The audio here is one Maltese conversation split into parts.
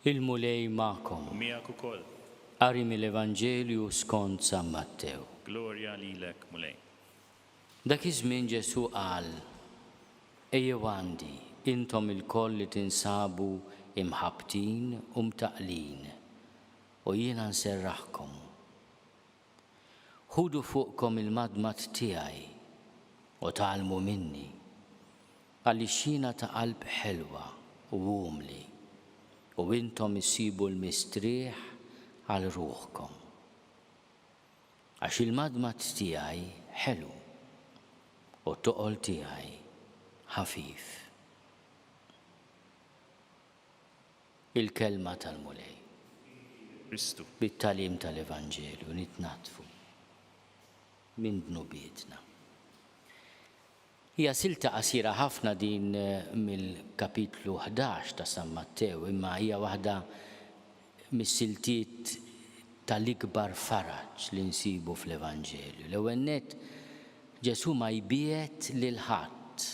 Il-Mulej magħkom. U miegħek ukoll. Qari mill-Evanġelju skont San Mattew. Glorja lilek, Mulej. Dak iż-żmien Ġesù qal, Ejjew għandi, intom ilkoll li tinsabu imħabbtin u mtaqqlin, u jiena nserraħkom. Ħudu fuqkom il-madmad tiegħi u tgħallmu minni, għaliex jiena ta' qalb ħelwa u umli, u intom issibu l-mistrieħ għal ruħkom. Għax il-madmad tiegħi ħelu u t-toqol tiegħi ħafif. Il-Kelma tal-Mulej. Kristu. Bit-tagħlim tal-Evanġelju nitnaddfu minn dnubietna. Hija silta qasira ħafna din mill-kapitlu 11 ta' San Mattew, imma hija waħda mis-siltiet tal-ikbar faraġ li nsibu fl-Evanġelju. L-ewwel nett, Ġesù ma jbiegħed lil ħadd.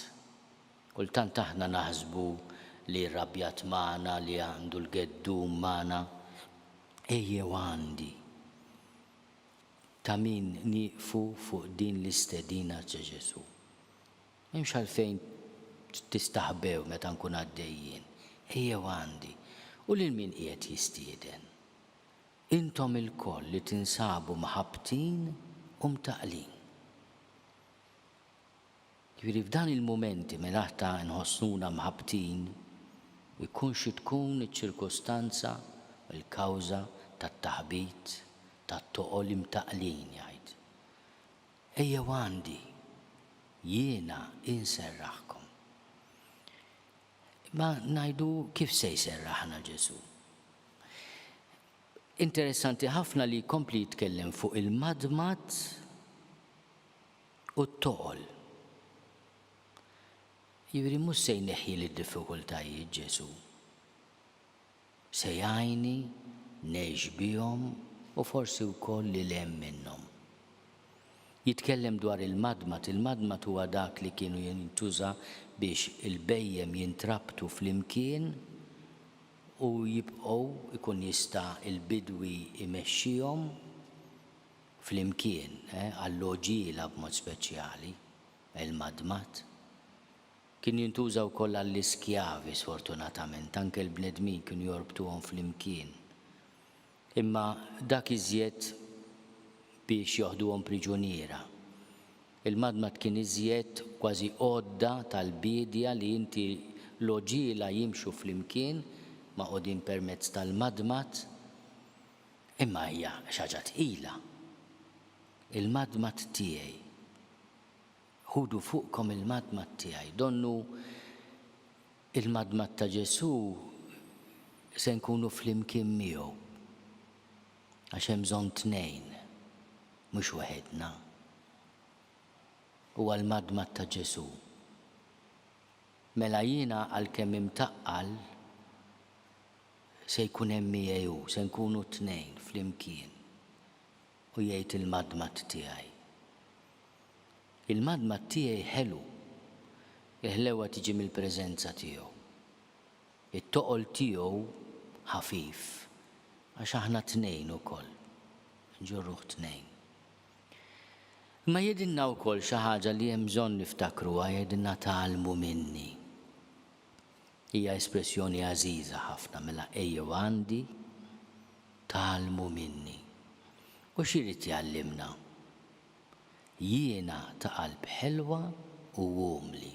Kultant aħna naħsbu li rrabjat magħna, li għandu l-geddum magħna. Ejjew għandi. Ta' min nieqfu fuq din l-istedina ta' Ġesù. M'hemmx għalfejn tistaħbew meta nkun għaddej jien. Ejjew għandi. U lil min qiegħed jistieden? Intom ilkoll li tinsabu mħabbtin u mtaqqlin. Jiġifieri f'dan il-mumenti meta aħna nħossuna mħabbtin, ikun xi tkun iċ-ċirkustanza, il-kawża tat-taħbit, tat-toqol imtaqqlin, jgħid, Ejjew għandi, jiena inserraħkom. Imma ngħidu kif se jserraħna Ġesù? Interessanti ħafna li jkompli jitkellem fuq il-madmad u t-toqol. Jiġifieri mhux se jneħħili d-diffikultajiet Ġesù. Se jgħinni ngħix bihom u forsi wkoll lil hemm minnhom. Jitkellem dwar il-madmad, il-madmad huwa dak li kienu jintuża biex il-bhejjem jintrabtu flimkien u jibqgħu jkun jista' l-bidwi jmexxihom Flimkien, għall-għoġiela b'mod speċjali, il-madmad. Kien jintuża wkoll għall-iskjavi, sfortunatament, anke l-bnedmin kienu jorbtuhom flimkien. Imma dak iżjed biex joħduhom priġuniera. Il-madmad kien iżjed kważi għodda tal-biedja li inti l-għoġiela jimxu flimkien, magħqudin permezz tal-madmad. Imma hija xi ħaġa tqila. Il-madmad tiegħi. Ħudu fuqkom il-madmad tiegħi. Donnu il-madmad ta' Ġesù se nkunu flimkien miegħu. Għax hemm bżonn tnejn, mhux waħedna. Huwa l-madmad ta' Ġesù. Mela jiena għalkemm imtaqqal, Se jkun hemm miegħi hu, se nkunu t-tnejn flimkien. U jgħid il-madmad tiegħi. Il-madmad tiegħi ħelu. Il-ħlewwa tiġi mill-preżenza tiegħu. It-toqol tiegħu ħafif, għax aħna tnejn ukoll. Nġorruh tnejn. Imma jgħidilna wkoll xi ħaġa li hemm bżonn niftakruha, jgħidilna tgħallmu minni. Hija espressjoni għażiża ħafna, mela ejjew għandi, tgħallmu minni. U x'irid jgħallimna? Jiena ta' qalb ħelwa u umli.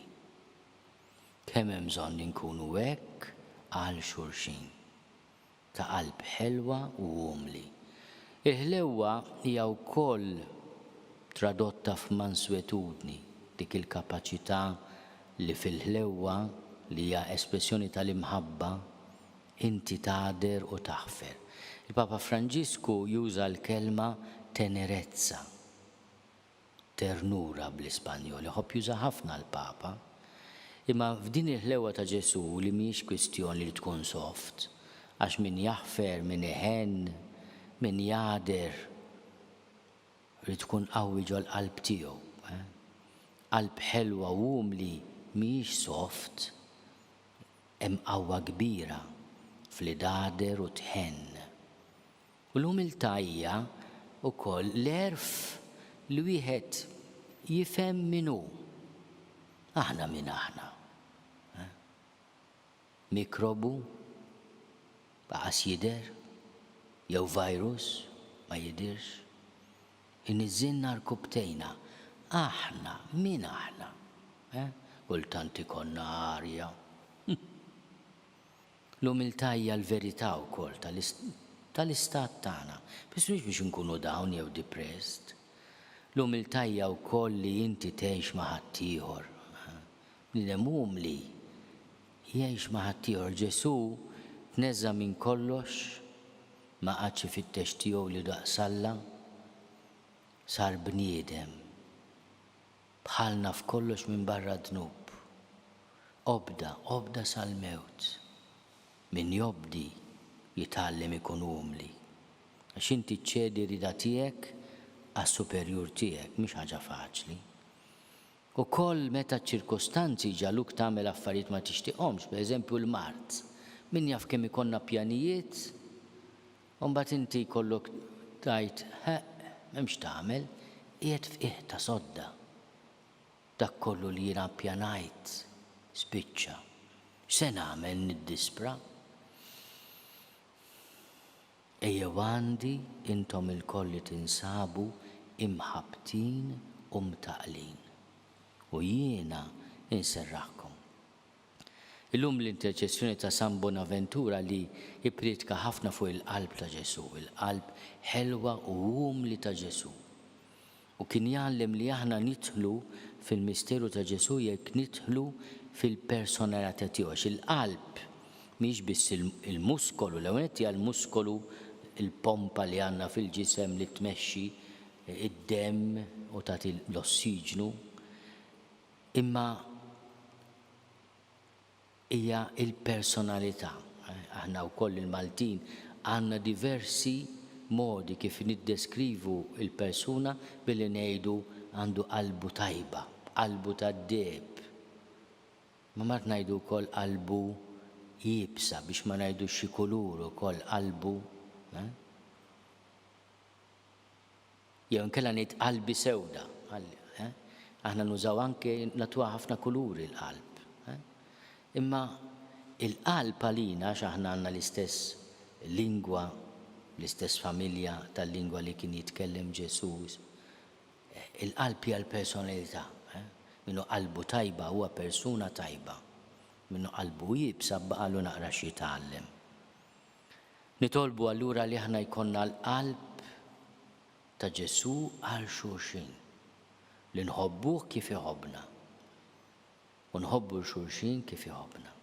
Kemm hemm bżonn inkunu hekk għal xulxin. Ta' qalb ħelwa u umli. Il-ħlewwa hija wkoll tradotta f'manswetudni, dik il-kapaċità li fil-ħlewwa, li hija espressjoni tal-imħabba, inti tagħder u taħfer. Il-Papa Franġisku juża l-kelma tenerezza. Ternura bl-Ispanjol, iħobb juża ħafna l-Papa. Imma f'din il-ħlewwa ta' Ġesù li mhijiex kwistjoni li tkun soft, għax min jaħfer, min iħenn, min jagħder, irid ikun qawwi ġol-qalb tiegħu. Qalb ħelwa u umli mhijiex soft, hemm qawwa kbira. F'li tagħder u tħenn. U l-umiltà hija wkoll l-għerf li wieħed jifhem min hu. Aħna min aħna? Eh? Mikrobu? Qas jidher? Jew virus? Ma jidhirx? Iniżżilna rkubbtejna. Aħna min aħna? Eh? Kultant ikollna arja. L-umiltà hija l-verità wkoll tal-istat tagħna, biss mhux biex inkunu down jew depressed. L-umiltà hija wkoll li inti tgħix ma' ħaddieħor. Bniedem umli jgħix ma' ħaddieħor. Ġesù tneżża' minn kollox, ma qagħadx ifittex tiegħu li daqs Alla, sar bniedem. Bħalna f'kollox minbarra d-dnub. Obda, obda sal-mewt. Min jobdi, jitgħallem ikun umli. Għax inti ċċedi r-rieda tiegħek għas-superjur tiegħek, mhix ħaġa faċli. Ukoll meta ċ-ċirkostanzi jġagħluk tagħmel affarijiet ma tixtiqhomx, pereżempju l-mard. Min jaf kemm ikollna pjanijiet U mbagħad inti jkollok tgħid, Ħeqq, m'hemm x'tagħmel, qiegħed f'qiegħ ta' sodda. Dak kollu li jiena ppjanajt spiċċa. X'se nagħmel niddispra? Ejjew għandi intom ilkoll li tinsabu imħabbtin u mtaqqlin, u jiena nserraħkom. Illum l-interċessjoni ta' San Bonaventura li ipprietka ħafna fuq il-qalb ta' Ġesù, il-qalb ħelwa u umli ta' Ġesù. U kien jgħallem li aħna nidħlu fil-misteru ta' Ġesù jekk nidħlu fil-personalità tiegħu għax il-qalb mhijiex biss il-muskolu, l-ewwel nett hija l-muskolu, il-pompa li għandna fil-ġisem li tmexxi d-demm u tagħti l-ossiġnu, Imma hija l-personalità. Aħna wkoll il-Maltin għandna diversi modi kif niddeskrivu l-persuna billi ngħidu għandu qalbu tajba, qalbu tad-deheb. Imma mbagħad ngħidu wkoll qalbu iebsa biex ma ngħidux xi kulur ukoll qalbu. Eh? Jew inkella ngħid qalbi sewda. Aħna nużaw anke nagħtuha ħafna kuluri l-qalb. Imma il-qalb għalina għax aħna għandna l-istess lingwa, l-istess familja tal-lingwa li kien jitkellem Ġesù, il-qalb hija l-personalità. Min hu qalbu tajba huwa persuna tajba. Min hu qalbu iebsa baqagħlu naqra x'jitgħallem. Nitolbu allura li aħna jkollna l-qalb ta' Ġesù għal xulxin, li nħobbuh kif iħobbna u nħobbu 'l xulxin kif iħobbna.